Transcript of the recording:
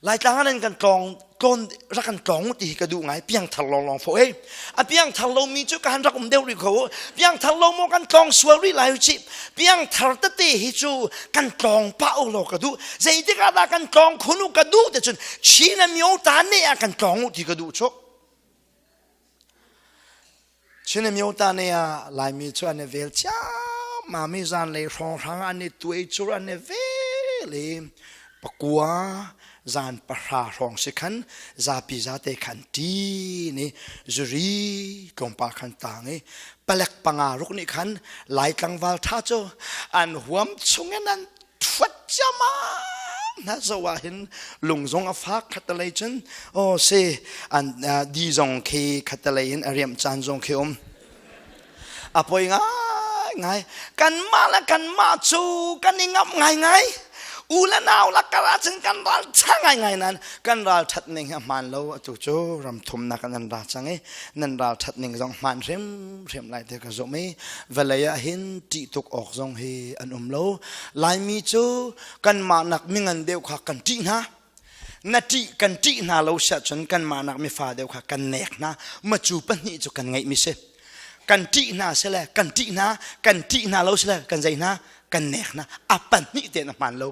Laitlang ah nan kan tlawng tlawn rak kan tlawng ti hi ka duh ngai piangthar lawnglawng fo hei a piangthar lomi cu ka han rak um deuh rih kho piangthar lo maw kan tlawng sual rih lai chi piangthar tete hi cu kan tlawng pah u law ka duh zeitik ah dah kan tlawng khun u ka duh te cun Chin myo ta ne ah kan tlawng u ti ka duh chuk Chin myo ta ne ah Laimi cu an i vel ciammam i zanlei hrawnghrang an i tuai cur an i vel i pakua zan pahra hrawng si khan zapi zate khan ṭin i zuri tlawmpal khan tang i palek panga ruk nih khan Lai tlangval ṭha cu an huam chungin an ṭhuat ciammam hna zo ah hin lung zong a fak khattelei cun aw si an di zong khi khattelei in a riamh caan zong khi um a poi ngai ngai kanmah le kanmah cu kan i ngamh ngai ngai u le nau la kar ahcun kan ral ṭha ngai ngai nain kan ral ṭhat ning hi a hmaan lo atu cu ram thumnak nan ra cang i nan ral ṭhat ning zong hmaan hrimhrim lai ti ka zumh i vawlei ah hin ṭih tuk awk zong hi an um lo Laimi cu kanmah nak mingan deuh kha kan ṭih hna na ṭih kan ṭih hna lo siah cun kanmah nak mifa deuh kha kan nek hna macu pahnih cu kan ngeihmi si kan ṭih hna sile kan ṭih hna kan ṭih hna lo sile kan zei hna kan nek hna a pahnih tein a hmaan lo.